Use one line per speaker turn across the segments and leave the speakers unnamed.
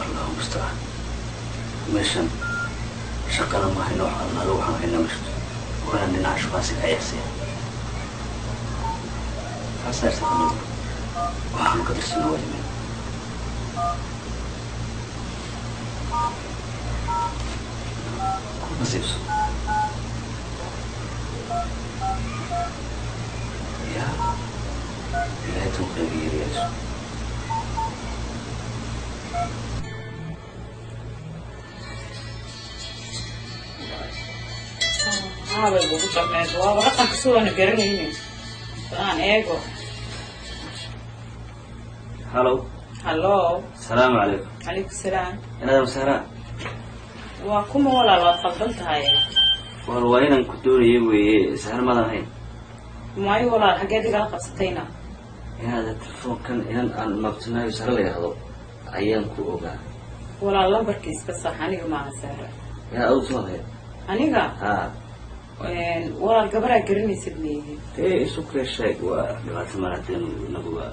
Allahu mustacaan. Meeshan shaqana ma hayno, wax allaale waxaan haynaa ma jirto. Waana dhinaca shukaansiga ciyaarsiya kaasaa irtaqanadu waxaanu ka tirsana waa imin. Ku nasiibso ya Ilaahay tawqiiga yeelyeelso.
Haabay ugu darneed, waaba raqamka sidaana garanaynin. Aan eego.
Hallow.
Hallo.
Asalaamu calaykum.
Calaykum salaam.
Inaad masaaraa?
Waa kuma walaal? Waad qaldan tahay.
Wal waa inaan ku doonayay weeye, sahar maadan ahayn?
Maayo walaal, xaggeed igala qabsatayna?
Inaad telefoonkan inan aan maabtinaayo sare la yidhaahdo ayaan ku ogaa.
Walaal, lambarkii iska sax, aniga maaha Sahra.
Yaa adigu soo ahayd?
Aniga?
Ha.
Walaal, gabaraa garanaysid miyihi?
Dee isu kee sheeg, waa dhibaato mar haddaynu inagu waa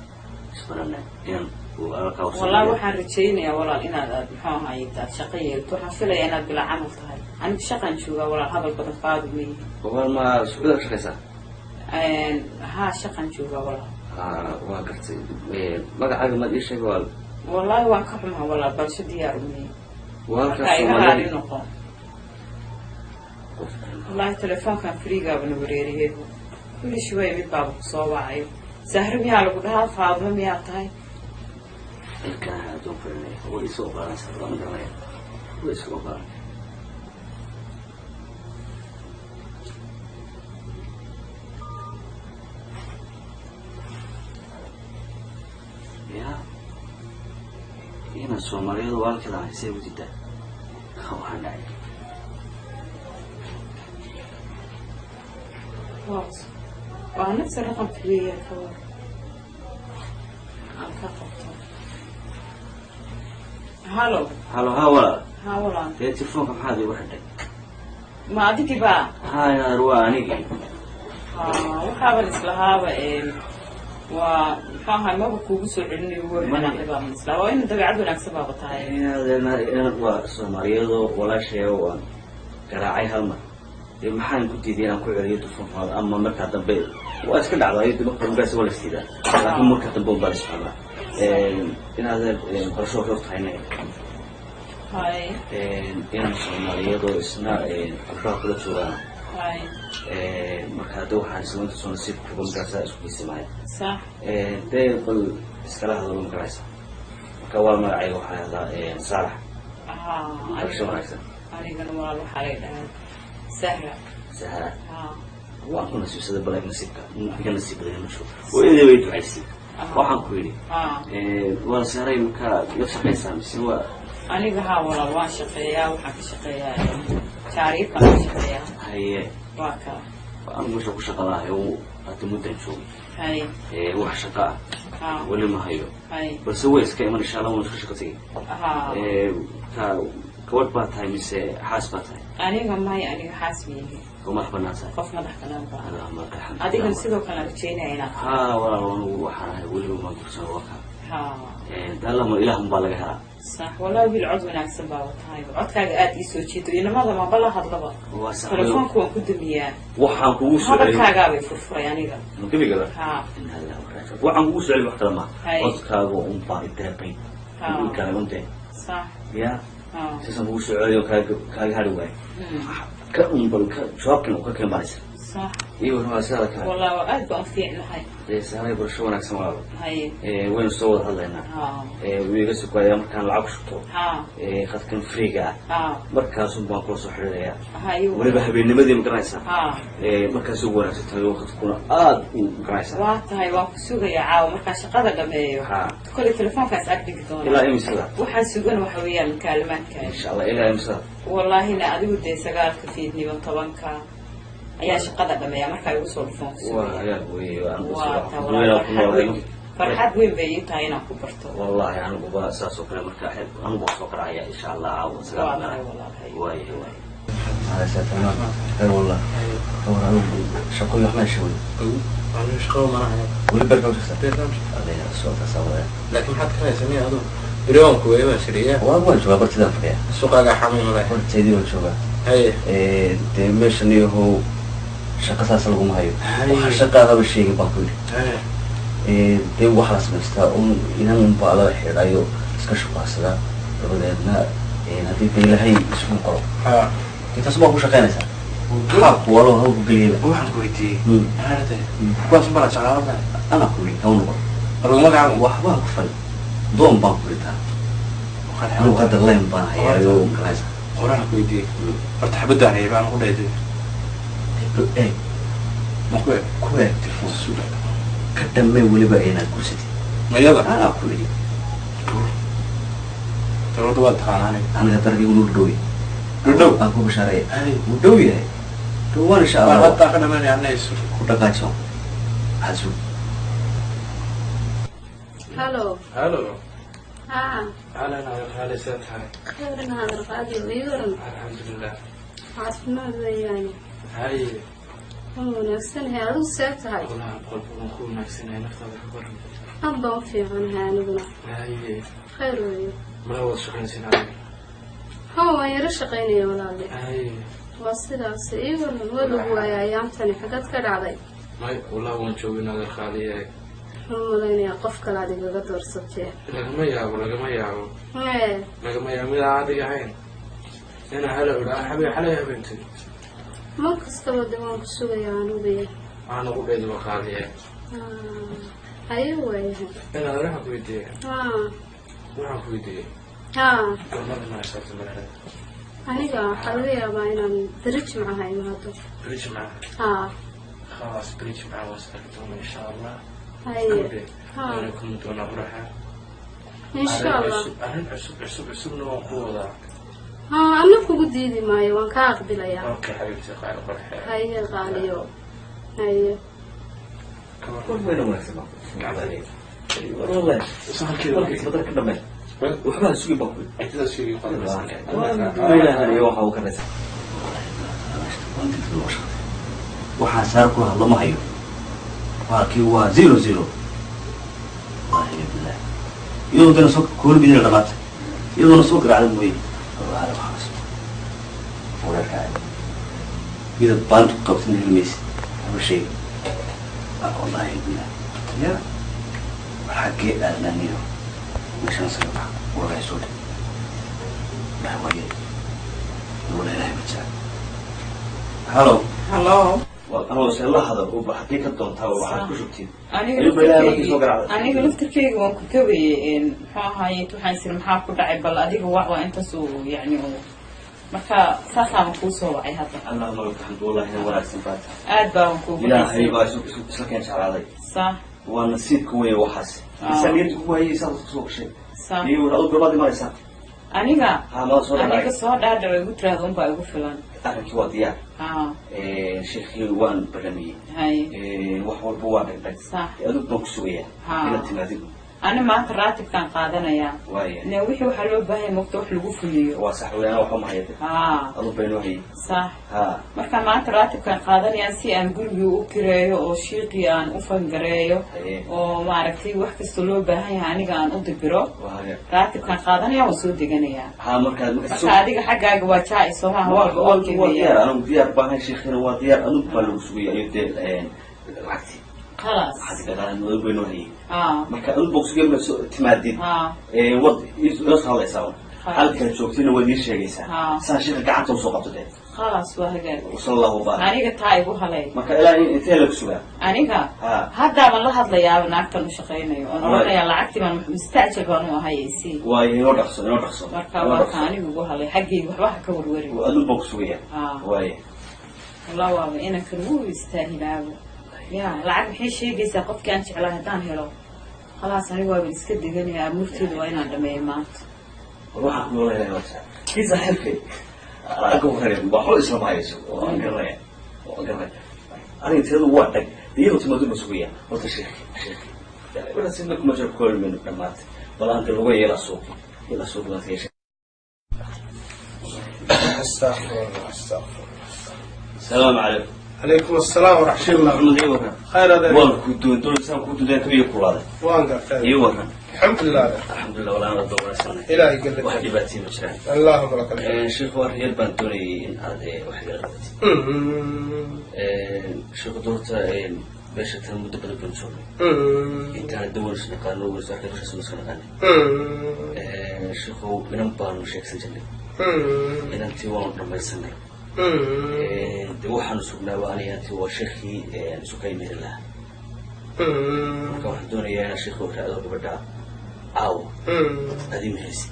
isbaranay inaan uu alkaa.
Wallaahi waxaan rajaynayaa walaal inaad aad muxuu ahaye aad shaqo yeelto. Waxaan filayaa inaad bilaa camal tahay. Anigu shaqaan joogaa walaal, hadal badan qaadi miyihi.
Wal ma Sacuudiga ka shaqaysaa?
Haa, shaqaan joogaa walaal.
Ha, waa gartay. Magacaaga maad ii sheegay wal?
Wallaahi waan ka xumaha walaal, balsho diyaar umihi.
Waa halkaa.
Marka iga raali
Soomaaliya
noqo wallaahi, telefoonkan freegaabana wareeriyey. Kulli shibay mid baaba kusoo wacayo. Sahre miyaa lagu dhahaa? Faadmo miyaa tahay?
Ilkaha adoon farinaya way isu ogolanaysaa, waan garanaya, way isu ogolan. Ya inaan Soomaaliyadu walaalkeeda ahay see u diidaa? Waxaan dhacay.
Waa nafsi raqamka weeyaan, ka war aan ka qabto. Hallo.
Halo, ha walaal.
Ha walaal.
Dee telefoonka maxaad iigu xidhay?
Ma adigii baa?
Ha yaar, waa anigii.
Ha, waxaaban islahaaba waa muxuu ahay maba kuugu soo celinayo, wuu xanaaqay baaban islahaa. Waa ina dabeecad wanaagsan baaba tahay.
Inaad waa Soomaaliyadoo walaasheeya waan garaacay hal mar. Dee maxaan ku diiday inaan ku celiyo telefoonka? Ama markaa dambe waa iska dhacdaa iyo marka markaas waa la isdiidaa, laakiin marka dambe un baa la isfahmaa. Inaad barasho hor tahayna.
Hay.
Inaan Soomaaliyadoo isna qorshaha kula joogaan.
Hay.
Marka hadda waxaan isla inta soo nasiibkuba markaasa isku kiisimaya.
Sax.
Dee bal iskala hadlo magaraysa. Marka waa magacayga waxaa lahahdaa Saalax.
Ha.
Barasho wanaagsan.
Anigana walaal waxaa lay dhahaa Sahra.
Sahra.
Ha.
Waan ku nasiibsaday, bal nasiibka iga nasiib badan ma jiro. Hooyadii bay ducaysay. Waxaan ku yidhi, waa Sahray, markaa la shaqaysaa mise waa?
Aniga haa walaal, waan shaqeeyaa. Waxaan ka shaqeeyaa jaariibkaan ka shaqeeyaa.
Haye.
Waa kaa.
Anigu meesha ku shaqa lahay oo hadda muddan joogay.
Hay.
Wax shaqa ah
ha
weli ma hayo.
Hay.
Balse way iska iman insha Allah, waan iska shaqa tegay.
Ha.
Ka gabadh baa tahay mise xaas baa tahay?
Aniga may, aniga xaas miyihi.
Oo madax banaan tahay?
Qof madax banaan baa.
Allahumma laka alxamd.
Adigana sidoo kale aan rajeynaya inaad.
Haa walaal, anigu waxaan ahay weliba maan guursan, waa kaa.
Ha.
Daalama ilaahun baa laga helaa.
Sax walahi, wiil cod wanaagsan baaba tahay. Codkaaga aada ii soo jiito, inamada maba la hadlaba.
Waa sax.
Telefoonka waan ku damiyaa.
Waxaan kugu soo celin
Hadalkaagaabay furfuray aniga.
Gebigaba.
Ha.
Inna lillahi wa inna ilaihi. Waxaan kugu soo celin wax kale maaha.
Hay.
Codkaaga un baa ideeqay.
Ha.
Kale unte.
Sax.
Ya.
Ha.
Sisan kugu soo celiyo kaaga hari waayo ka un bal ka jawaabkan uu ka keen baanaysa.
Sax.
Iyo warmaa sidaada kale.
Wallahi waa aad baan u fiicnahay.
Dee Saaray, barasho wanaagsan walaalo.
Haye.
Waynu soo wada hadlaynaa.
Ha.
Wuu iga sugayaa markaan lacag ku shubto.
Ha.
Khadkan freega ah.
Ha.
Markaasun baan kula soo xiriirayaa.
Haye.
Weliba habeennimadii ma garanaysaa?
Ha.
Markaas ugu wanaagsan tahay oo khadkuna aada u garanaysaa.
Waa tahay, waan ku sugayaa caawa markaan shaqada dhameeyo.
Ha.
Koley telefoonkaas ag dhigi doona.
Ilaa imisada?
Waxaan sugan waxa weeyaan mukaalimaadkaaga.
Insha Allah, ilaa imisada?
Wallaahina adigu dee 9-ka fiidnimo, 10-ka ayaa shaqada dhameeya, markaa igu soo dhufoon ku
waa
sugaya.
Hagaag weeye, anigu
Waa taa
dunyada
walaal,
ku
farxad
noolahay.
weyn, farxad weyn bay ii tahay inaan ku barto.
Wallahi aniguba saas oo kale, marka anigu waa soo qaracaya insha Allah caawa
Waa
9
tahay walaal, haye.
Waayahay waay. Tamaam, khayr wallah. Kawar anigu shaqo iyo waxmaan shawey.
Anigu shaqo mana hayo.
Weli beerka ma jirtaa?
Beerkaan.
Adiga soo tasaa waaya.
Laakiin maxaad ka haysaa niya adigu? Beriwaanku way baan shiriya.
Waan joogaa, bartidaan fadhiyaa.
Suuqaaga xamuun leh.
Barteedii waan joogaa.
Haye.
Dee meeshan iyahow shaqa saas laguma hayo.
Haye.
Waxa shaqaadaba sheegin baan ku yidhi.
Haye.
Dee waxaa la samaystaa un inan baa lala xidhayo, iska shuqaasadaa, dabadeedna haddii de Ilaahay isugu qoro,
Ha.
dee taas baa ku shaqaynaysaa, maxaa kuwalo haw ku geliyaba.
Waxaan ku weydiiyey.
Hmm.
Maxaa tahay? Kuwaas baa la jeclaa.
Anaa ku yidhi haw noqon.
Lagu magacaabo.
Waxbaa ku fal doon baan ku yidhi taa anugu hadda line baan hayaayo garanaysaa.
Qoraan ku weydiiyey. Horta xabadaan hayay baan ku dhahay.
Eeg.
Ma ku eeg?
Ku eeg telefoon ka dhammee weliba inaad gursatid.
Mayada.
Anaa ku yidhi.
Dawladda waa taqaanaa aniga.
Aniga dargii unu dhow yahay.
Dhudhow.
Aan ku bashaareeya.
Haye.
Wuu dhow yahay dhowaan insha
Baan
Allah.
hadda ka dhamaanaya anayso.
Ku dhaqaajo xasu.
Halo.
Halo.
Haa.
Ahlan ahlan, see tahay?
Khayran hadal qaadi wiiran.
Alxamdulilah.
Caafimaad weeyaane.
Haye.
Waan wanaagsanahay, adigu see tahay?
Walahi boqol waan ku wanaagsanahay, naftaada ka baran.
Aad baan u fiicanahay aniguna.
Haye.
Khayr weeye.
Mala wada shaqaynaysin adiga?
Haa, waan yaro shaqaynaya walaalle.
Haye.
Waa sidaas, ii waran, waa lagu waayay ayaamtani, xagad ka dhacday?
May, wallahi waan joogin adeer qaaliye.
Waxaan u malaynayaa qof kale aad igaga doorsatee.
Lagama yaabo, lagama yaabo.
Ee.
Lagama yaabo mid aan adiga ahayn inaa halo idhaa habeen xalay habeentay.
Mar kastaba de waan ku sugayaa anuguya.
Waxaan ugu dheedi waa qaaliye.
Haye, waayahay.
Inaad waxaan ku weydiiyey.
Haa.
Waxaan ku weydiiyey.
Haa.
Galmada manaysaabta magaalada.
Aniga waxaa laga yaabaa inaan beri Jimcaha imaado.
Beri Jimcaha?
Haa.
Khalaas, beri Jimcaha waan is arki doonaa insha Allah.
Haye.
Gabdhe.
Haa.
Waana kulmi doonaa quraxa.
Insha
Arrin
Allah.
cusub, arrin cusub cusub cusubna waan ku wadaa.
Haa, ana kugu diidi maayo, waan kaa aqbilayaa.
Okay xabiibti qaali qurxe.
Haye qaaliyo, haye.
War wayna wanaagsan baan ku wallahi.
Saxankeeda.
Badar ka dhamee, waxbaa sugin baan ku yidhi.
Intadas sheegay
Ilaahay waxa uu ka raysa waxaa saar ku hadlo ma hayo, waa kii waa 00, wallahi billah, iyadoo dana soo koolmidina dhamaatay, iyadoona soo garaacda mooye. Wallahi waxaas wareerkaa midab baantu ku qabtin heli maysid haba sheeg, wallahi billah. Ya war xaggee aadnaaniyo meeshaan saga bax, wallahi soo dhig, wallahi waa yari, wala Ilaahay ma jecel. Halo.
Hallo.
Anoo se la hadal uba xaggee ka doontaa waxaad ku shubtiin?
Aniga
Ayuunba Ilaahay markii soo
laftirkeyga
garaacday.
Aniga laftirkeyga waan ku tabayay, muxuu ahaaye, waxaan isiri maxaa ku dhacay, bal adiga wac, waa intaas uu yacni uu marka saasaaban kuu soo wacay hadda.
Allahuma laka xamd, wallahi ina wanaagsan baa tahay.
Aad baaban kuugu
Ilaahay
xiisay.
baa isla keen jeclaaday. Waa nasiibka weyn waxaas. Miisaaniyadda kugu hayay saas kusoo gashay. Iyo adu gabaad imanaysaa?
Aniga?
Haa, mada soo
Aniga
dhacay.
Soo dhaadhaco igu tiraahdo unbaa igu filan.
Arrinkii waa diyaar. Sheekhii waan barlamiyey. Wax walba waa dhagdhag. Adigu baan ku sugayaa inaad timaadid.
Ani maanta raatibkaan qaadanayaa.
Waaya.
Ne wixii waxaa loo baahan mogta wax lagu fuliyo.
Waa sax weeyaan, waxba ma hayate. Adu baynoo hayay. Ha.
Marka maanta raatibkaan qaadanayaa si aan gurigii u kireeyo oo shiiqii aan u fangareeyo oo maaragtay wax kasta loo baahan yahay aniga aan u dibiro.
Waa hagaag.
Raatibkaan qaadanaya, waan soo deganayaa.
Ha, markaad
Marka adiga xaggaaga waa jaa-i soo maaha?
Waa diyaar, anigu diyaar baahan, sheekhina waa diyaar, adigu baa lagu sugaya iyo dee lacagtii. Lacagti dhaqaalan adigu baynoo hayay. Marka adigu baa ku sugaya markaad soo timaadid. Wad ila soo hadlaysaa un. Halkaad joogtayna waad ii sheegaysaa. Saa sheekha gacanta usoo qabto dee.
Khalaas, waa hagaag.
Sala allahu baarak.
Aniga taa igu halay.
Marka ilaa intee lagu sugaa?
Aniga haddaaban la hadlayaaba naagtan u shaqaynayo oon odhanayaa lacagtii baan mustacjal baan u ahay si.
Waayo, inoo dhaqso, inoo dhaqso.
Marka
Inoo
waa ka
dhaqso.
Aniga igu halay xaggayga, waxba ha ka warwari.
Adun baan ku sugaya. Waayo.
Wallah waaba inankan wuu istaahilaabo ya lacag maxay sheegaysaa qofkii aan jeclaa haddaan helo. Khalaas, aniga waaban iska deganaya, amuurteedu waa inaan dhameeyo maanta.
War waxaan ku noolahay waa jecel kii saaxiibkay aga wareer waxba islama hayso, oo aan garanaya, oo aan garanaya aniga tiradu waa dhag iyadoo timaadu ma sugaya horta sheekhi sheekhi wala sidna kuma jiro koolmenu dhamaatay bal aan de lagu yeela suuqi ila suuqi baan yeeshay.
Astaqfirullah, astaqfirullah.
Asalaamu calaykum.
Calaykum assalaam waraxmatullah.
Maxamed, ii waran.
Khayr adeer.
Waan ku doondoonaysaa, ku doontaa kabiyo kulaaday.
Waan gartay.
Ii waran.
Alxamdulilah adeer.
Alxamdulilah, walaan la doonaysanay.
Ilaahay gallad.
Wax dhibaatay ma jiraan.
Allahuma laka alxamd.
Sheekhu, arrin yar baan doonayay in aad wax igala qabatid. Sheekhu, doorta beesha tan muddo badan baan joognay. Intaan dawan is naqaano, is arkay, dushaas iska naqaanay. Sheekhu, inan baanu sheegsan jirnay. Inantii waanu dhamaysanay. De waxaanu sugnaa waa aniga inantii, waa sheekhii isu kay mehri lahaa. Marka waxaan doonayaa inaan sheekhu raacdo gabadha caawa. Adii mehrisid,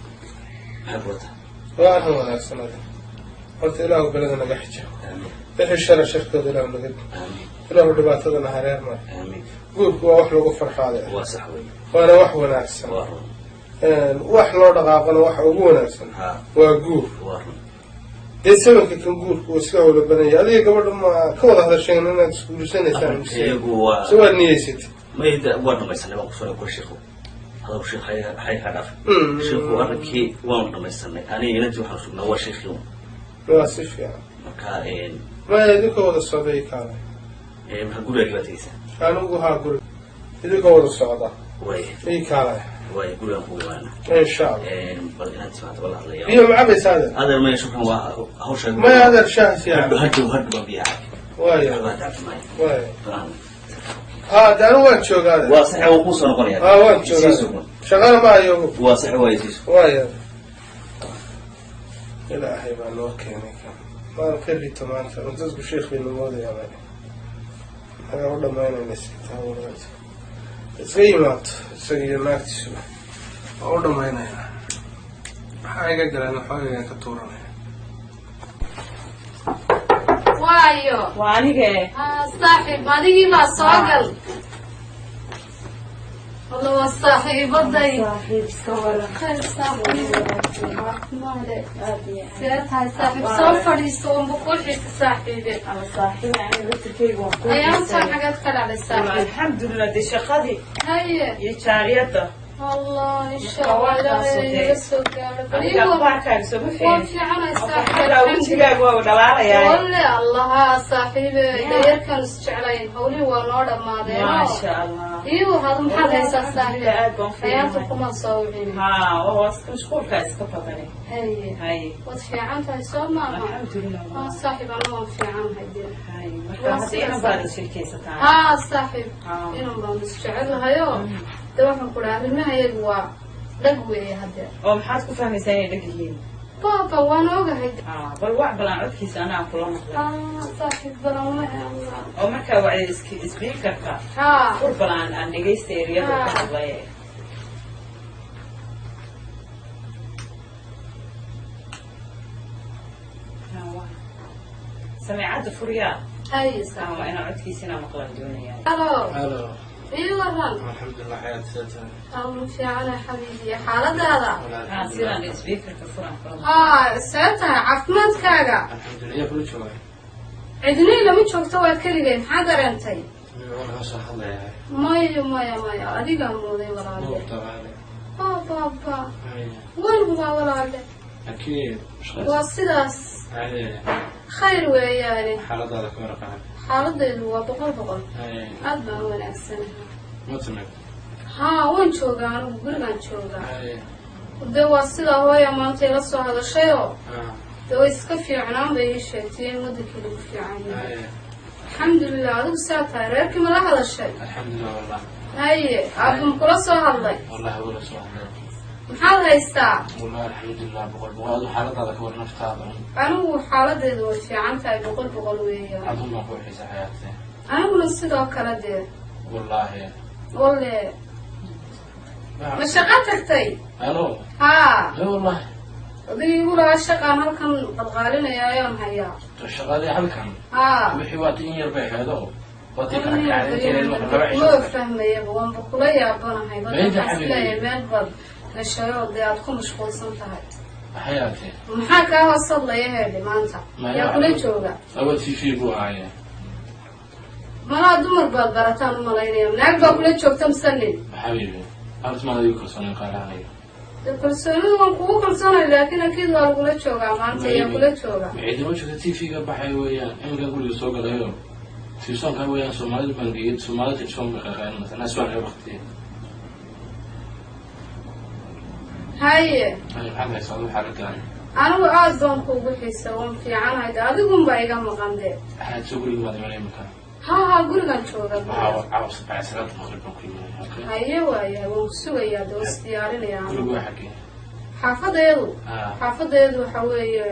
maxay kula tahay?
Waa arrin wanaagsan adeer. Horta Ilaahu belada naga xijaabo.
Aamiin.
Wixii shara sharkooda Ilaahu naga
Aamiin.
Ilaahu dhibaatadana hareer mara.
Aamiin.
Guurku waa wax lagu farxaaday.
Waa sax wey.
Waana wax wanaagsan.
Waa run.
Wax loo dhaqaaqona waxa ugu wanaagsan waa guur.
Waa run.
Dee sabanka kan guurku uu iska howlo badan yahay. Adiga gabadha ma ka wada hadasheen inaad isguursanaysaan mise
Iyagu waa
mise waad niyeysatay?
Mayda, waa dhamaysanay, waan kusoo kor sheekhu, hadaw sheekh xay ka dhaaf. Sheekhu, arrinkii waanu dhamaysanay, aniga inantii waxaan sugnaa waa sheekhii un.
Waa si fiican.
Marka
Maya, idinkoo wada socda ii kaalay.
Marka guriga baa tegeysaa?
Anigu haa, guri idinkoo wada socda
Way.
ii kaalay.
Way, gurigaan kugu imaana.
Insha Allah.
Bal inantii baan daba la hadlaya.
Biyo ma cabaysaa adeer?
Adeer maya, shukran, waa hawsha.
Maya adeer, shaah siyaa.
Hadhow hadhow hadhow baan biyaha cabi.
Waaya.
Waxbaa tacbi maayo.
Waaya.
Balaan.
Haa, de anigu waan joogaa adeer.
Waa sax, waa kuu soo noqonaya.
Haa, waan
Sii
joogaa.
sugan.
Shaqana ma hayo.
Waa sax, waa sii sugan.
Waaya, Ilaahay baa noo keenay kan maan ka rito maanta. Dadku sheekh baynu moodayaa, nagaa u dhamaynayna sitaa iska yimaado isaga iyo naagtiisuba, waa u dhamaynayna. Maxaa iga galeen? Waxoogagan ka tuuranaya.
Waayo.
Waa anige.
Haa saaxiib, adigii baa soo gal. Walla waa saaxiibaday.
Saaxiib, iska waran.
Khayr saaxiib, caafimaade, see tahay saaxiib? Soo fadhiiso, unba kuu xiisa saaxiibe.
Ama saaxiib, aniga laftirkeyga waan ku
Ayaantaan xageed ka dhacday saaxiib?
Alxamdulilah, dee shaqadii iyo jaariyadda.
Allah, insha
Marka
Allah
waa
Ilaahay
kaasoo
naga soo gaaro. Bal
Adiga
iigo
akhbaarkaaga sooma
waan
fiicin?
fiicanay saaxiib.
Xagaa wejigaaga waa dhalaalayaa.
Walle allaha saaxiibe, dayarkaan is jeclayn, hawlihii waa noo dhammaadeen.
Maasha Allah.
Iyo hadu maxaad haysaa saaxiib?
Aad baan fiicanahay.
Ayaanta kuma soo wicin.
Haa, waa mashquulka iska badani.
Haye.
Haye.
Waad fiican tahay soo maama?
Alxamdulilah.
Haa saaxiib, ana waan fiicanahay dee.
Haye, marka hadda inan baad sheekaysataa?
Haa saaxiib.
Haa.
Inan baan is jecelnahayoo dee waxaan ku dhaha arrimaha iyagu waa dhag weeye haddee.
Oo maxaad ku fahmaysaa inay dhag yihiin?
Baaba waan ogahay.
Haa, bal wac, balan codkiisa anaa kula maqlay.
Haa saaxiib, balan wace Allah.
Oo markaa wacday speakerka.
Haa.
Fur, balan aan dhegaysta eriyada ka hadlay. Sameecadda furyaa.
Haye
Aa,
saaxiib.
waa inaan codkiisa inaan maqlaan doonayaa.
Halo.
Halo.
Ii waran.
Alxamdulilah, xayaati, see tahay?
Aan fiicanahay xabiibiya, xaaladaada?
Haa, sidaan speakerka furan kula maqlay.
Haa, see tahay caafimaadkaaga?
Alxamdulilah, yaa kula jooga?
Cidnii lama joogto, waa keligay. Maxaa dareentay?
Waa laga soo hadlayaa.
Maya maya maya, adigaa mooday walaale.
Nuurta qaale.
Ba ba ba.
Haye.
Waan hubaa walaale.
Akiid.
Waa sidaas.
Haye.
Khayr weeyaane.
Xaaladaada ka warqaan?
Xaaladaydu waa boqol boqol.
Haye.
Aad baan u wanaagsanahay.
Ma timid?
Haa, waan joogaa, anigu gurigaan joogaa.
Haye.
Dee waa sidaa, hooya maanta ila soo hadashayoo
Ah.
dee way iska fiicnaan bay ii sheegtay in wadankii lagu fiican yahay.
Haye.
Alxamdulilah, adigu saa tahay? Reerkii ma la hadashay?
Alxamdulilah wallah.
Haye, aabba ma kula soo hadlay?
Wallahi wala soo hadlay.
Maxaad haystaa?
Wallahi alxamdulilah, boqol boqol. Adigu xaaladaada ka war, naftaada un.
Anigu xaaladaydu way fiican tahay, boqol boqol weeyaan.
Adun baan ku xiisa xayaatee.
Aniguna sidoo kale dee.
Wallaahi.
Walle ma shaqo tagtay?
Alo.
Haa.
Ee wallahi.
Oday igu lahaa shaqaan halkan qalqaalinaya ayaan hayaa.
Shaqadii halkan.
Haa.
Wixii waa in yar bay ahayd oo waa tii kala kacday intii laba
Ma
cisho.
fahmayaba, waanba kula yaabanahay bal.
Meesha
waxaan isleeyahay
xabiibi.
meel baad heshayo dee aad ku mashquulsan tahay.
Xayaatee.
Maxaa kaa hoos hadlaya heedhe maanta?
Maya.
Yaa kula jooga?
Awa TV buu ahaayee.
Malaa dumar baad barataan u malaynaya, naag baa kula joogta mise nin?
Xabiibi, horta maad adigu kalsoonaan qaadanayo.
Dee kalsoonidu waan kugu kalsoonay, laakiin akiid waa lagula joogaa maanta, yaa kula jooga?
Ciidamo joogta TV-ga baxay weeyaan, iminkan guriga soo galayo. Telefoonka weeyaan Soomaalida bangiyada Soomaalida telefoon bay qaqaadanaysaa anaa suwax ay waqtiye.
Haye.
Ay maxaad haysaa adigu xaaladdan?
Anigu aad baan kuugu xiisa, waan fiicanahay de, adigunbaa iga maqan de.
Waxaad soo guriga maad imanaya iminka?
Ha ha, gurigan jooga.
Caawa caawa sabca salaada maqrib baan ku imanaya, okay?
Haye, waayahay, waan ku sugayaa de, waan isdiyaarinayaa.
Gurigu waa xaggee?
Xaafadayadu?
Ah.
Xaafadayadu waxa weeye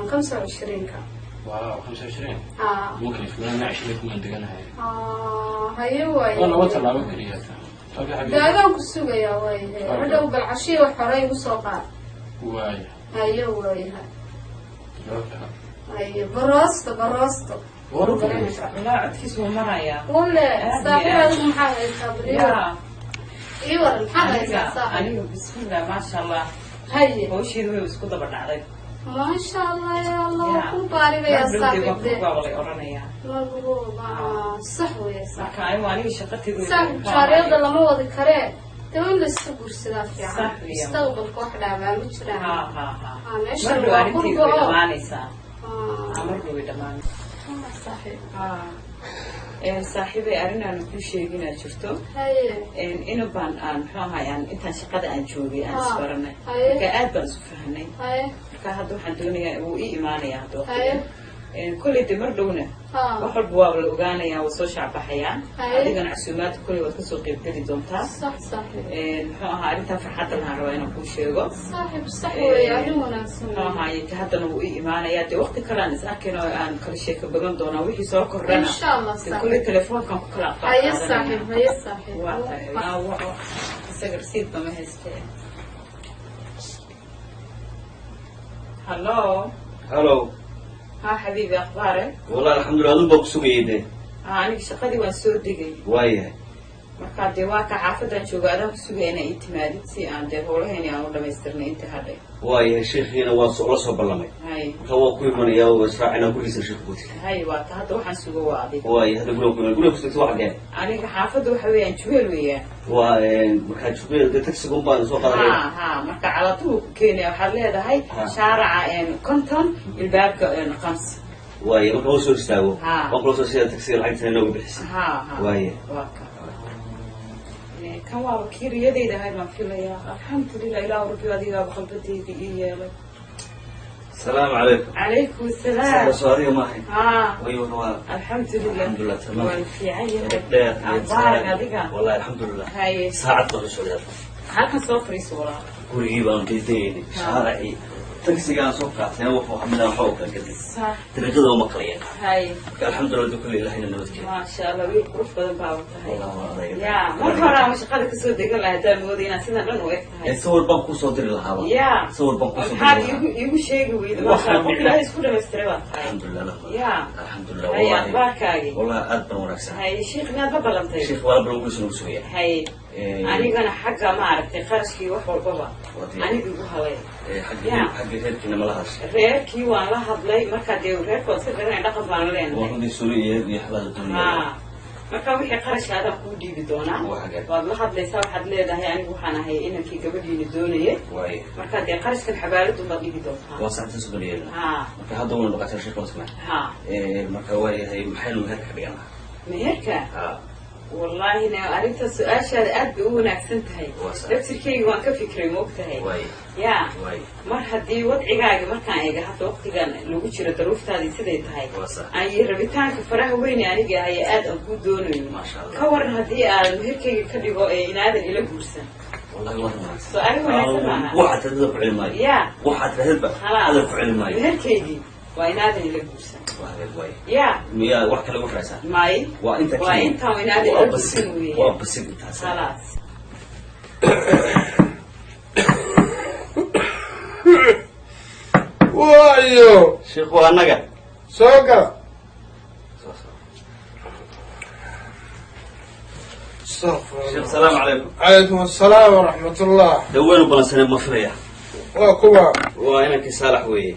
25-ka.
Waaw, 25.
Ah.
Mumkin filaana 20 kumaan deganahay.
Ah, haye.
Waa laba
waayahay
tallaabo keliya okay
de
xabiibi.
Adaan ku sugayaa, waayahay.
Okay.
Hadhow bal cashiya wax hore igu soo qaad.
Waaya.
Haye, waayahay.
Okay.
Haye, baroosto baroosto.
Walaa codkiisu wuu marayaa.
Wale.
Aad
Saaxiib.
iyo aad.
Adigu maxaad haysaa bal?
Ya.
Ii waran, maxaad haysaa
Aniga
saaxiib?
Aniga bismillah, maasha Allah.
Haye.
Hawsheedu way isku daba dhacday.
Maasha Allah, ya Allah.
Ya.
Waa ku baarigayaa.
Mar dhow dee
Saaxiib
waan
de.
ku baabalay oranayaa.
Maguuba sax weeye saaxiib.
Marka aniga shaqo tegay.
Saaxiib, jaariyada lama wadi karee dee, waa in laisku guursadaa fiican.
Sax weeye.
Mustaqbalka wax dhaabaa ma jiraan.
Ha ha ha.
Ah, meeshan
Mar dhow
waa
arrinteedu
qurbo
way
oo.
dhammaanaysaa.
Ah,
Mar dhow way dhammaanaysaa.
ah, saaxiib.
Saaxiibay, arrin aanu kuu sheeginaa jirto.
Haye.
Ina baan aan muxuu ahaay aan intaan shaqada aan joogay aan
Ah,
isbaranay.
haye.
Marka aad baan isu fahanay.
Haye.
Marka hadda waxaan doonayaa wuu ii imaanayaa hadda
Haye.
waqtigan. Kolley de mar dhowna wax walba waa la ogaanayaa, waa soo shacbaxayaan.
Haye.
Adigana casuumaadka kolley waad kasoo qeybgeli doontaa.
Sax saaxiib.
Muxuu ahaa, arrintaa farxadda lahaan rabaa inaan kuu sheego.
Saaxiib, sax weeye, arrin wanaagsan
Muxuu
weeye.
ahaay haddana wuu ii imaanayaa dee, waqti kale aan is arkayn oo aan kala sheeko badan doonaa wixii soo kordhana.
Insha Allah.
Dee kolley
Saaxiib.
Telefoonkan ku kala
Haye.
qaadanaya.
Saaxiib, haye saaxiib.
Waa tahay. Waco isaga, rasiidba ma haystee. Hallo.
Hallo.
Ha xabiibi, akhbaare?
Wallahi alxamdulillah, adun baa ku sugayay dee.
Ha, aniga shaqadii waan soo degay.
Waayahay.
Markaa dee waa ka xaafadaan jooga, adaan ku sugaya inaa ii timaadid si aan dee howlahayni aan u dhamaystirnay inta hadhay.
Waayahay, sheekhiina waa la soo ballamay.
Hay.
Marka waa ku imanayaa, waa israacinaa gurigiisa sheekhu ku tiri.
Hay, waa ta hadda waxaan sugo waa adiga.
Waayahay, hadda guriga ku iman, guriga ku sugtay waa xaggee?
Aniga xaafadda waxa weeyaan Jubeel weeyaan.
Waa markaa Jubeil dee taxiga un baan soo
Ha.
qaadanaya.
Ha, marka calaatuhu ku keenaya waxaad leedahay
Ha.
shaaraca 50 ilbaabka 5.
Waaye, marka waa soo istaago.
Ha.
Waan kula soo sida taxiga lacagtana inooga bixisay.
Ha ha.
Waaye.
Waa ka kan waaba kiiriyadayda ahayd baan filayaa. Alxamdulilah, ilaahu rabbi adigaaba qalbadayda ii yeelay.
Asalaamu calaykum.
Calaykum asalaam.
Soo adiga maahay?
Ha.
Way waa.
Alxamdulilah.
Alxamdulilah, tamaam.
Waan fiican yahay.
Dheer.
Ambaaran adiga.
Wallahi alxamdulilah.
Haye.
Saacad baan soo socday.
Halkan soo fariiso walaal.
Gurigii baan daydaynay, shaaracii taxigaan soo qaatayna wuxuu xamilaa waxa uu kala gaday.
Sax.
Dariiqada uma kala yaqaan.
Haye.
Marka alxamdulilah dee kulli ilaahayna nabadkeena.
Maasha Allah, wiil qurux badan baaba tahay.
Wallahi waa adayga.
Ya, mar hore aan shaqada kasoo degan lahaa haddaan mooday inaad sidan dhan u eg tahay.
Ee, sawir baan kuu soo diri lahaaba.
Ya.
Sawir baan kuu soo
Maxaad
diri lahaa.
iigu sheegi weyda?
Waxaan
Maasha Allah, qof
micnaa-
ilaahay isku dhamaystiray baad tahay.
Alxamdulilah Allah.
Ya.
Alxamdulilah.
Haye.
Wallahi.
Akhbaarkaagii?
Wallahi aad baan wanaagsan.
Haye, sheekh miyaad la ballantay?
Sheekh waa la balan, gurigiisa nagu sugaya.
Haye.
Ee,
Anigana xagga maaragtay qarashkii wax walbaba
Waa diyaar.
aniga igu halay.
Ee, xagga
Ya.
xagga reerkiina ma la hadashay?
Reerkii waan la hadlay, marka dee reerkood iska garanay, dhaqan baan
Waa
leenahay.
runtii suli iyo iyo xabaada doonaya.
Ha, marka wixii qarashka adaan kuu dhiibi doonaa.
Waa xagee?
Waad la hadlaysaa, waxaad leedahay anigu waxaan ahay inankii gabadhiina doonayay.
Waaye.
Marka dee qarashkan xabaaladun baad dhiibi doontaa.
Waa saacadtan soo dhoweeyay.
Ha.
Marka hadda waynu dhaqataa sheekh wasna.
Ha.
Ee, marka waa yahay, maxaynu meherka ka dhiganaa?
Meherka?
Ha.
Wallaahi na arrinta su-aashaada aad bay u wanaagsan tahay.
Waa sax.
Laftirkeyga waan ka fikray, ma ogtahay?
Waaye.
Ya.
Waaye.
Mar haddii wadcigaaga markaan eega hadda waqtigan lagu jiro daruuftaadii siday tahay
Waa sax.
aan iyo rabitaanka faraha weyne aniga ahay aad aan kuu doonayo.
Maasha Allah.
Ka waran haddii aan meherkeyga ka dhigo ee inaadan ila guursan?
Wallahi waa wanaagsan.
Soo arrin wanaagsan maaha?
Waxaad tirahdaba ku celin maayo.
Ya.
Waxaad tirahdaba
Khalaas.
hadal ku celin maayo.
Meherkeygii waa inaadan ila guursan.
Waa hagaag waaye.
Ya.
Miyaa wax kale ugu raasaa?
May.
Waa inta
waa
keliya.
intaan inaadan
Waa
ila
basid.
guursan weeye.
Waa basid intaas.
Khalaas.
Waayo.
Sheekh, waa annaga.
Soo gala.
Soo soo.
Astaqfirullah.
Sheekh, salaamu calaykum.
Calaykum assalaam waraxmatullah.
Dee waynu balansanay ma filaya.
Waa kuwa?
Waa inankii Saalax weeye.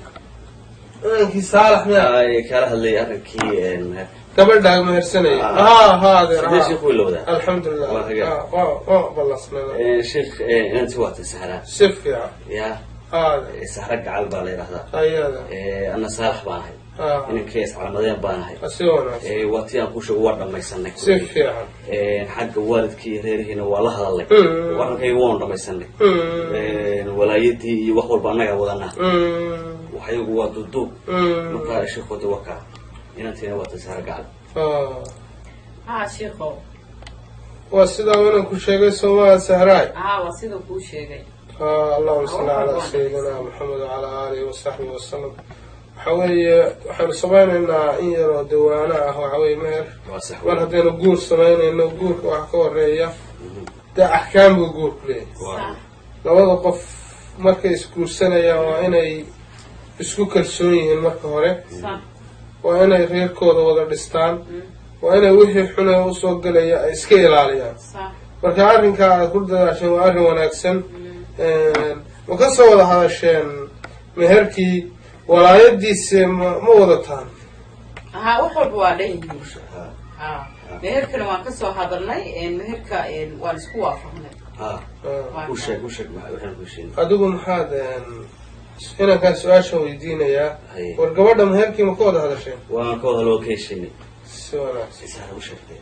Inankii Saalax miya?
Ay, kaala hadlayay arrinkii meherka.
Gabadhaa mehersanaya?
Ah.
Ha ha, adeer.
Sidee
Ha.
sheekh way la wadaa?
Alxamdulilah.
Waa hagaag.
Ha, waa ballasnada.
Ee, sheekh, inanti waatay Sahra.
Si fiican.
Ya.
Ha adeer.
Sahra Gacal baa la yidhahdaa.
Ayada.
Ee, anna Saalax baan ahay. Inankii iscalamadeen baanahay.
Si wanaagsan.
Waa tii aan kuu sheego, waa dhamaysanay.
Si fiican.
Xagga waalidkii iyo reerihiina waa la hadalnay. Warrankayga waanu dhamaysanay. Walaayadii iyo wax walba annagaa wadanaa. Waxyagu waa duuduub. Marka sheekhoodi waa kaa, inantiina waa tasaara gacal.
Haa shiikow.
Waa sidaa inanku sheegay soomaa, Sahraay?
Haa, waa siduu kuu sheegay.
Allahuma salli calaa sayidina Maxamed wacalaa aalihi wasaxbihi wasalam. Waxa weeye, waxaynu samaynaynaa in yaroo dawaano ah, waxa weye meher.
Waa sax.
Mar haddaynu guur samaynayno, guurka waxa ka horeeya dee axkaam buu guurku leeyahay. Labada qof markay isguursanayaan waa inay isku kalsoon yihiin marka hore. Waa inay reerkooda wada dhistaan. Waa inay wixii xunee usoo gelaya ay iska ilaaliyaan. Marka arrinkaa aad ku dadaasheen waa arrin wanaagsan. Ma ka soo wada hadasheen meherkii? Walaayadiise ma wadataan?
Haa, wax walba waa dhan yihiin. Ha, meherkana waan kasoo hadalnay. Meherka waan isku waafaqnay.
Ha, u sheeg, u sheeg waxaan ku sheegay.
Adigu maxaad inankaan su-aashan weydiinayaa?
Haye.
War gabadha meherkii ma ka wada hadasheen?
Waan ka wada loo ka heshinay.
Si wanaagsan.
Sahra u sheegtay.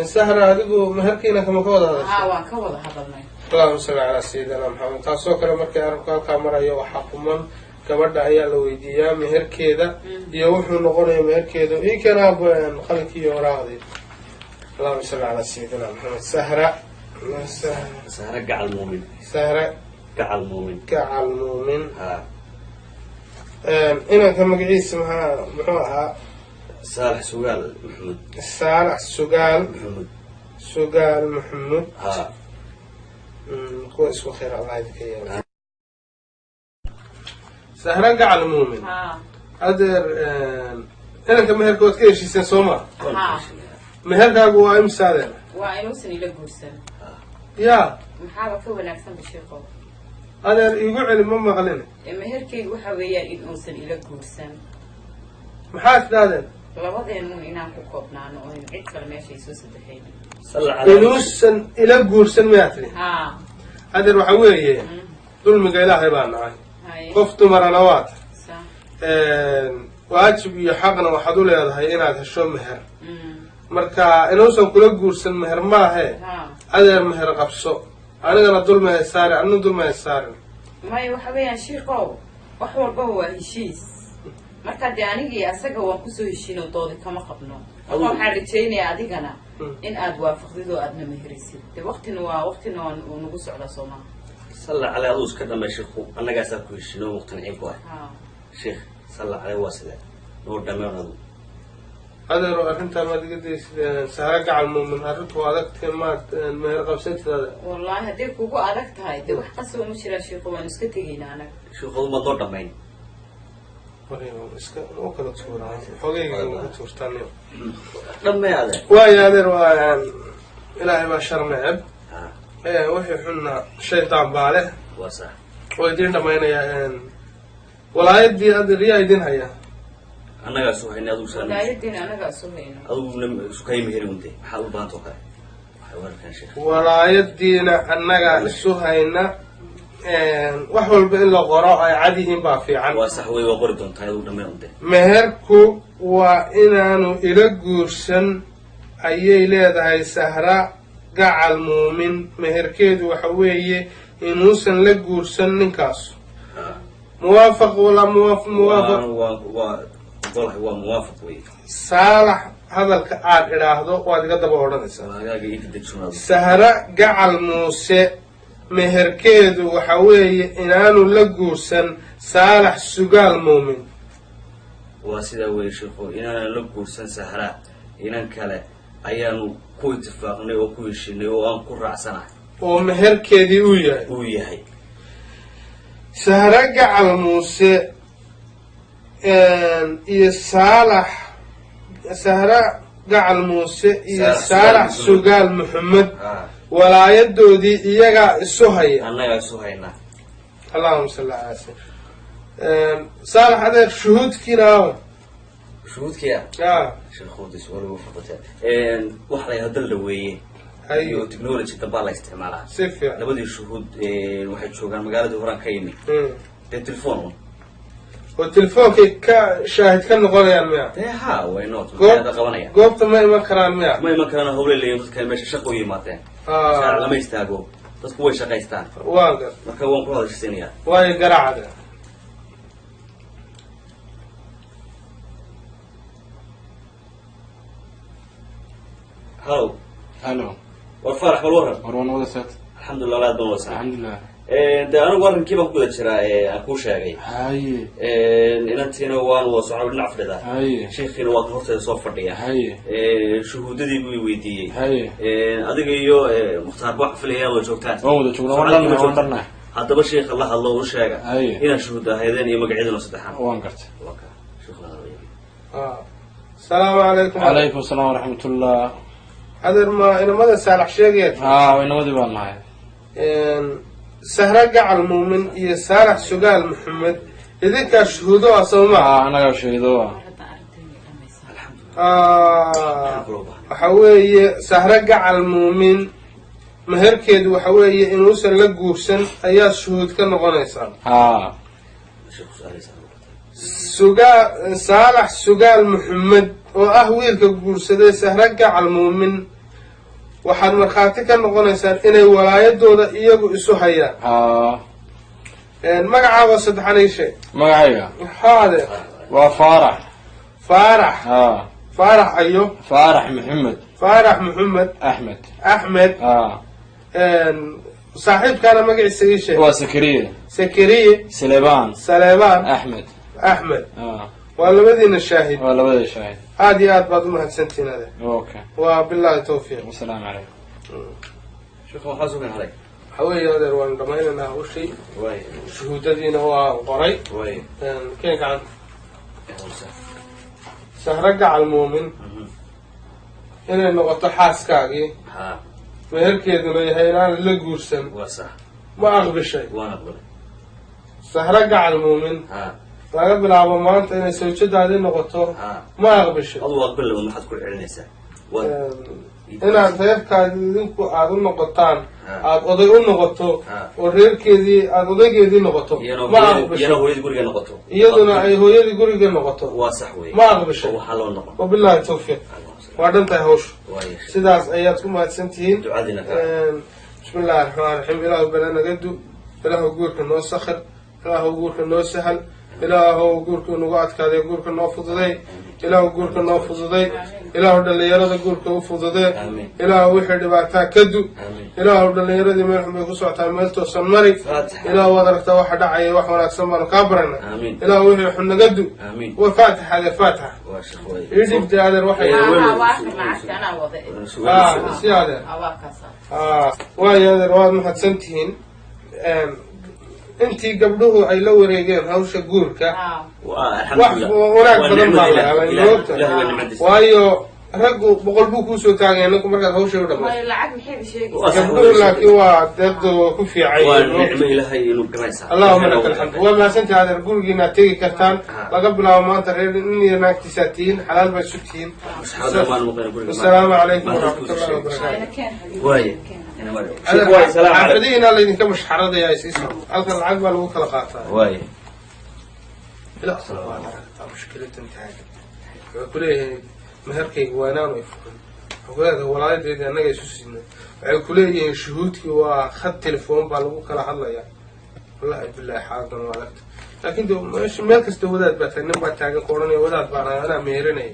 Sahra, adigu meherkii inanka ma ka wada hadasheen?
Haa, waan ka wada hadalnay.
Allahuma salli calaa sayidina Maxamed. Taasoo kale markii arabka halkaa marayo, waxaa quman gabadha ayaa la weydiiyaa meherkeeda iyo wuxuu noqonaya meherkeeda. Ii keenaa qalinkii iyo waraaqdii. Allahuma salli calaa sayidina Maxamed. Sahra.
Sahra Gacal Muumin.
Sahra
Gacal Muumin.
Gacal Muumin.
Ha.
Inanka magaciisa maxaa muxuu ahaa?
Saalax Sugaal Maxamuud.
Saalax Sugaal
Maxamuud.
Sugaal Maxamuud.
Ha.
Kuwa isku khayr Allah idinka yeelo. Sahra Gacal Muumin.
Haa.
Adeer, inanka meherka waad ka heshiiseen soo ma?
Haa.
Meherkaagu waa imisa, adeer?
Waa inuusan ila guursan.
Ya?
Maxaaba ka wanaagsan bashiiqow?
Adeer, iigu celi, ma maqlin.
Meherkaygu waxa weeyaan in uusan ila guursan.
Maxaa tidhahdeen?
Labadeenun inaan ku koobnaano oo cid kale meesha ay soo sadexaynin.
Salla calaa.
Inuusan ila guursan miyaa tidhi?
Haa.
Adeer, waxa weeye dulmiga Ilaahay baa nacay.
Haye.
Qof dumarana waata.
Sax.
Waajib iyo xaqna waxaad u leedahay inaad hesho meher. Marka inuusan kula guursan meher maahe.
Haa.
Adeer, meher qabso, anigana dulmi hay saarin, anina dulmi hay saarin.
Maya, waxa weeyaan shiikow, wax walbaba waa heshiis. Marka dee anigii asaga waan kusoo heshiino, doodi kama qabno. Marka waxaan rajaynayaa adigana in aad waafaqdid oo aadna meherisid. Dee waqtina waa waqtina, waa uu nagu socdaa, soo maha?
Salla calaa, aduu iska dhamay sheekhu, annagaasaa ku heshinoo muqtanciin ku ah.
Haa.
Sheekh, salla calaa, waa sidee noo dhameen adu.
Adeero, arrintaa maad iga daysid? Sahra Gacal Muumin, arrintu waa adagtee, maad meher qabsatid, adeer?
Wallaahi hadday kugu adag tahay, dee wax qasaba ma jiraan shiiko, waanu iska tegaynaa anaga.
Sheekhu, maad noo dhamayn.
Iska u kala tuuraa xogayga ka tuurtaan.
Dhamee, adeer.
Waayo adeer, waa Ilaahay baa shar neceb.
Ha.
Wixii xunna shaydaan baa leh.
Waa sax.
Oo idiin dhamaynayaa walaayadii, adeer, yaa idin haya?
Annagaa isu haynay, adigu saa.
Walaayadiina anagaa isu hayno.
Adiguna isu meheri unde, maxaad u baahantoo kale waxay warkaan, sheekh?
Walaayadiina annagaa isu hayna. Wax walba in la qoro ay cad yihiin baa fiican.
Waa sax wey, waa qori doontaa, adigu dhamee unde.
Meherku waa inaanu ila guursan ayay leedahay Sahra Gacal Muumin. Meherkeedu waxa weeye inuusan la guursan ninkaas. Muwaafaq walaa muwaafaq?
Waa waa ogolahay, waa muwaafaq wey.
Saalax, hadalka aad idhaahdo waad iga daba odhanaysaa.
Waagaaga ii kadegsunaado.
Sahra Gacal Muuse meherkeedu waxa weeye inaanu la guursan Saalax Sugaal Muumin.
Waa sidaa weye sheekhu, inaanan la guursan Sahra inan kale ayaanu ku itifaaqnay oo ku heshinay oo aan ku raacsanahay.
Oo meherkeedii uu yahay.
Uu yahay.
Sahra Gacal Muuse iyo Saalax, Sahra Gacal Muuse iyo
Saalax.
Saalax
Sugaal
Sugaal Maxamed
ha
walaayadoodii iyagaa isu haya.
Annagaa isu haynaa.
Allahuma salli calaa sayyid. Saalax, adeer, shuhuudkiina aawa?
Shuhuudkiya?
A.
Sheekhuudis waliba faqata waxa la yidhahdo dal dhaweeye iyo technology dambaa la isticmaalaa.
Si fiican.
Labadii shuhuud waxay joogaan magaaladii horaan ka yimi. Dee telefoon un.
Oo telefoonkay ka shaahid ka noqonayaan miya?
Dee ha, way not
Goob-
maxay qabanayaan?
Goobta ma iman karaan miya?
Ma iman karaan, hawle leeyihin dadka, meesha shaqo u yimaadeen. Shaaric lama istaago, dadku way shaqaystaan.
Waan gar.
Marka waan kula hadashisiinayaa.
Waayo, garaacda.
Hallow.
Halo.
War Faarax, bal waran.
War waan wada saat.
Alxamdulilah, aad baan wadasanaa.
Alxamdulilah.
Dee anigu arrinkii baan ku guda jiraa ee aan kuu sheegay.
Haye.
Inantiina waan wada socon, dhinac fadhidaa.
Haye.
Sheekhiina waa kan horteeda soo fadhiya.
Haye.
Shuhuudadii buu i weydiiyey.
Haye.
Adiga iyo Mukhtaar baa filaya wada joogtaan.
Waan wada joognaa, waan
Socodkii
dhannahay,
ma
waan
joogtaan.
dhannahay.
Haddaba sheekha la hadlo, u sheega
Haye.
inaad shuhuud ahaydeen iyo magacyaduna saddexaan.
Waan gartay.
Waa ka sheekhu la hadlaya.
Asalaamu calaykum.
Calaykum asalaam waraxmatullah.
Adeer, ma inamada Saalax sheegaya?
Haa, inamadii baan nahay.
Sahra Gacal Muumin iyo Saalax Sugaal Maxamed, idinkaa shuhuudo ah, soo maa?
Haa, annagaa shahido ah.
Hadda arrinteeni dhamaysa.
Maxaan kula baahnaa?
Waxa weeye, Sahra Gacal Muumin meherkeedu waxa weeye inuusan la guursan ayaa shuhuud ka noqonaysaa.
Haa.
Sheekhu su-aaleysa.
Sugaa Saalax Sugaal Maxamed oo ah wiilka guursaday Sahra Gacal Muumin, waxaad markhaati ka noqonaysaan inay walaayadooda iyagu isu hayaan.
Haa.
Magacaaga saddexan ii sheeg.
Magacayga?
Haade.
Waa Faarax.
Faarax?
Haa.
Faarax ayo?
Faarax Maxamed.
Faarax Maxamed.
Axmed.
Axmed.
Haa.
Saaxiibkaana magaciisa ii sheeg.
Waa Sakariye.
Sakariye.
Saleebaan.
Saleebaan.
Axmed.
Axmed.
Haa.
Waa labadiina shaahid.
Waa labada shaahid.
Aada iyo aad baad umahadsantihiin, adeer.
Okay.
Waa bilaahi tawfiiq.
Wasalaamu calaykum.
Sheekhu, waxaa sugan halay.
Waxa weeye, adeer, waanu dhammaynaynaa hawshay.
Waay.
Shuhuudadiina waa qoray.
Waay.
Keen gacan. Sahro Gacal Muumin inay noqoto xaaskaagii,
ha,
meherkeeduna yahay inaanad la guursan,
waa sax.
Ma aqbishay?
Waan aqbalay.
Sahro Gacal Muumin
ha,
laga bilaabo maanta inay sawjadaadii noqoto,
ha,
ma aqbishay?
Adu aqbal laba, maxaad ku celinaysaa? Waa
Inaad reerkaadi idinku aada u noqotaan,
Ha.
aada oday u noqoto,
Ha.
oo reerkeedii aada odaygeedii noqoto,
iyana
ma
iyana
aqbishay?
Hooyadii guriga noqoto.
Iyaduna ay hooyadii guriga noqoto.
Waa sax wey.
Ma aqbishay?
Oo waxaa loo noqon.
Wabilaahi tawfiiq, waa dhan tahay hawsha.
Waay.
Sidaas ayaad ku mahadsan tihiin.
Ducadiina raac.
Bismi illahi raxmaan raxiim. Ilaahu bala naga du, Ilaahu guurka noo sakhir, Ilaahu guurka noo sahal, Ilaahu guurka nagu adkaaday guurka noo fududay, Ilaahu guurka noo fududay, Ilaahu dhallinyarada guurka u fududee.
Amiin.
Ilaahu wixii dhibaataa ka du.
Amiin.
Ilaahu dhallinyaradii meel xun bay ku socotaa, meel toosan mari.
Faatixa.
Ilaahu waad aragtaa waxa dhacaya, wax wanaagsan baanu kaa barana.
Amiin.
Ilaahu wixii xun naga du.
Amiin.
Waa faatixa, adeer, faatixa.
Waa sheekh, waay.
Ii dhibtay, adeer, waxay
Haa, waa kan lacagta anaa wada.
Ah, si adeer.
Ah, waa kaasa.
Ah, waayo adeer, waad mahadsan tihiin. Intii gabdhuhu ay la wareegeen hawsha guurka,
Ah.
Waa
wax
alxamdulilah.
wanaag
Waa
badan baa
nicmada
la
Ilaah.
helay,
Ilaah
moogta.
Ilaah waa nimcadiisa.
Waayo raggu boqol buu kuusoo taagaya ninku markaad hawsha u dhamayso.
Waayo, lacag maxay sheegaysaa?
Waa sax.
Gabdhuhu laakiin waa deeqda, waa ku fiican
waa
yihiin, moogta.
nicmo Ilaahay inuu garanaysaa.
Allahuma laka alxamd. Waa mahadsantihi, adeer. Gurigiinaad tegi kartaan.
Ah.
Laga bilaabo maanta reer nin iyo naagtiisaad tihiin, xalaal baad isu tihiin.
Saxaabada maan muuqeen guriga.
Wasalaamu calaykum
Maanta
waraxmatullahi
isku
wabarakaatu.
Ayna keen xabiibi.
Waaye.
Keen.
Sheekh, waay, salaam calaykum.
Xaafadihiina laydinka mashxaradaya isiisa, halkan lacag baa lagu kala qaataa.
Waaye.
Ila waad aragtaa mushkiladan taagan. Wuxuu kuleeyahay meherkayga waa inaanu ifurin. Wuxuu kuleeyahay walaayadeedii annaga isu siina. Waxay kuleeyihiin shuhuudkii waa khad telefoon baa lagu kala hadlayaa. Wallahi billahi, xaaladan waa adagta, laakiin de meesha meel kasta wadaad baa taagan, nin baa taagan ku odhanaya wadaad baan ahay, anaa meheranaya.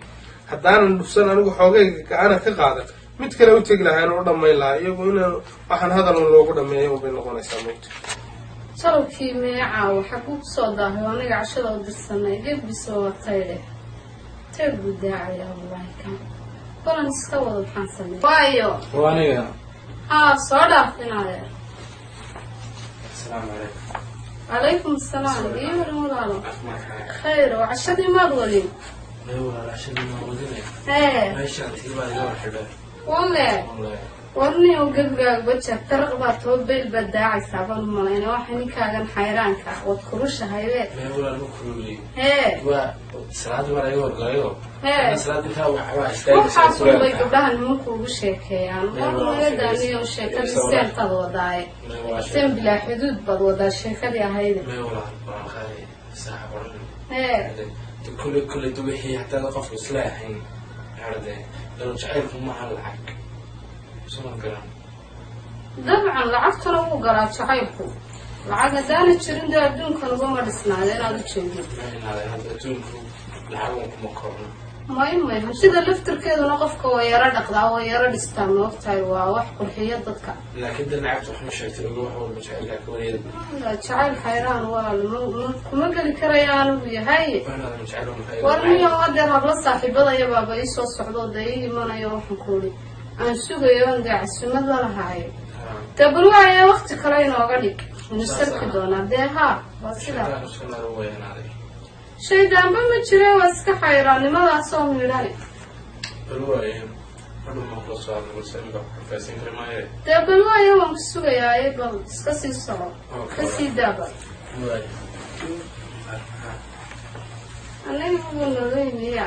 Haddaanan dhufsan anigu xoogayga ga-ana ka qaadan, mid kale u tegi lahaa inaan u dhammayn lahaa iyagu inaan waxaan hadal un loogu dhameeyo unbay noqonaysaa, moogta.
Salowkii meecaawo waxaa kuu kusoo daahay aniga cashada u dirsanay gebiso watay dheh teer buu daacaya. Wallaahi kan balan iska wado, maxaan sameey waayo?
Waa aniga.
Haa, soo dhaaf inadeer.
Asalaamu calaykum.
Calaykum asalaam. Iyo waran, walaalo? Khayr oo cashadii maad wadin?
May walaal, cashadii maa wadinay.
Hee.
Meeshaan tii baa iga warxidhay.
Wale.
Wallahi.
Warniyow, gebgaaga bajar taraq baa too beyl baad daacaysaa baan u malayna. Waxa ninkaagan xayraanka waad kurushahaybe.
May walaal, ma kululiyey.
Hee.
Waa salaadii baa iga horgalayo.
Hee.
Salaad intaa waxbaa istaagaysa.
Waxaas unbay gabdhaha nimanku ugu sheekeeyaan. War naga daaniyo sheekadii seentaad wadaaye,
May walaal.
seen bilaa xuduud baad wadaa sheekadii ahayde.
May walaal, waan qaaday. Saax oran.
Hee.
Kulle de wixii haddaan qofku isla ahayn herde inuu jacaylku maaha lacag, soo garan.
Dabcan lacagtuna wuu galaa jacaylku. Lacag haddaana jirin dee adduunkan ugama dhisnaada inaad u jeedin.
Maainaade hadda adduunku lacag kuma koobna.
May, hantida laftirkeeduna qofka waa yaro dhaqdaa, waa yaro dhistaa, maogtahay, waa wax qurxiyo dadka.
Laakiin de lacagtu wax ma sheegtay, oga wax walba jacaylkaa ka wareeda.
Jacayl xayraan walaal kuma geli karaya anigu yahay.
Waanaada ma jacayl ma.
War niyo hadeer habla saaxiibadaya baaba ii soo socdo, dee ii imanayo, waxaan ku uri aan sugayo on dee casumad la lahaayo. Dee bal waaya wakti kale inooga dhig, inu sarki doonaa dee. Haa, waa sidaa.
Shaytaan iska naro wayanaaday.
Shaydaanba ma jire, waa iska xayraannimadaasoo miidhane.
Bal waaye, hadhow maan kula soo hadlo, balse imika xufaysan kari maayo.
Dee bal waaya, waan ku sugayaaye, bal iska sii soco.
Okay.
Ka sii daaba.
Waay.
Annaga bugu noolaymiya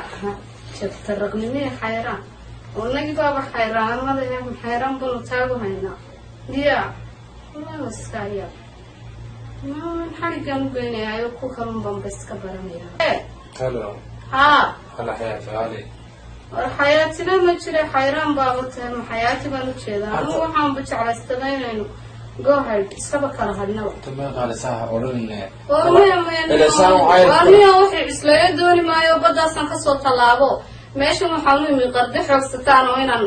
jabtaraqnimiya xayraan oo nagi baaba xayraanimada xayraan banu taagu haynaa ya. Wallahi waa iska ayaa maan xarigaan u geynayaayo, ku kalun baanba iska baranaya.
Hello.
Haa.
Hala xayaati qaali.
War xayaatina ma jira, xayraan baaba tahay, ma xayaati baan ujeedaa anigu. Waxaanba jeclaystaba inaynu gohayd iskaba kala hadhnaba.
Tama qaali saaxa odhanine.
War maya maya.
Ilaa saan waxay-
War miya, waxay cuslayo dooni maayo, baddaasaan kasoo tallaabo. Meeshan waxaan u imi qardi xoogsataan oo inaan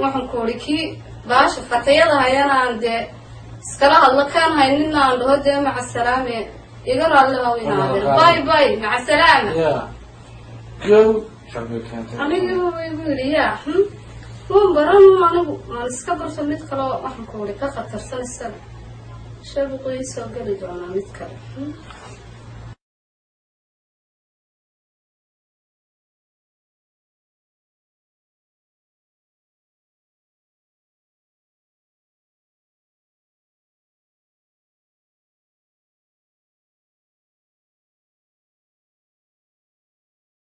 waxaan ku uri kii baasha fatayada hayana aan dee iskala hadlo, kaan haynina aan dhaho dee maca salaame, iga raalli haw inaadir, bye bye, maca salaama.
Ya go xabay keentay.
Anigiiba igu yidhi yaa waan baran anigu, waan iska barto mid kale oo waxaan ku uri ka khatarsan isaga, shabuqu ii soo geli doonaa mid kale.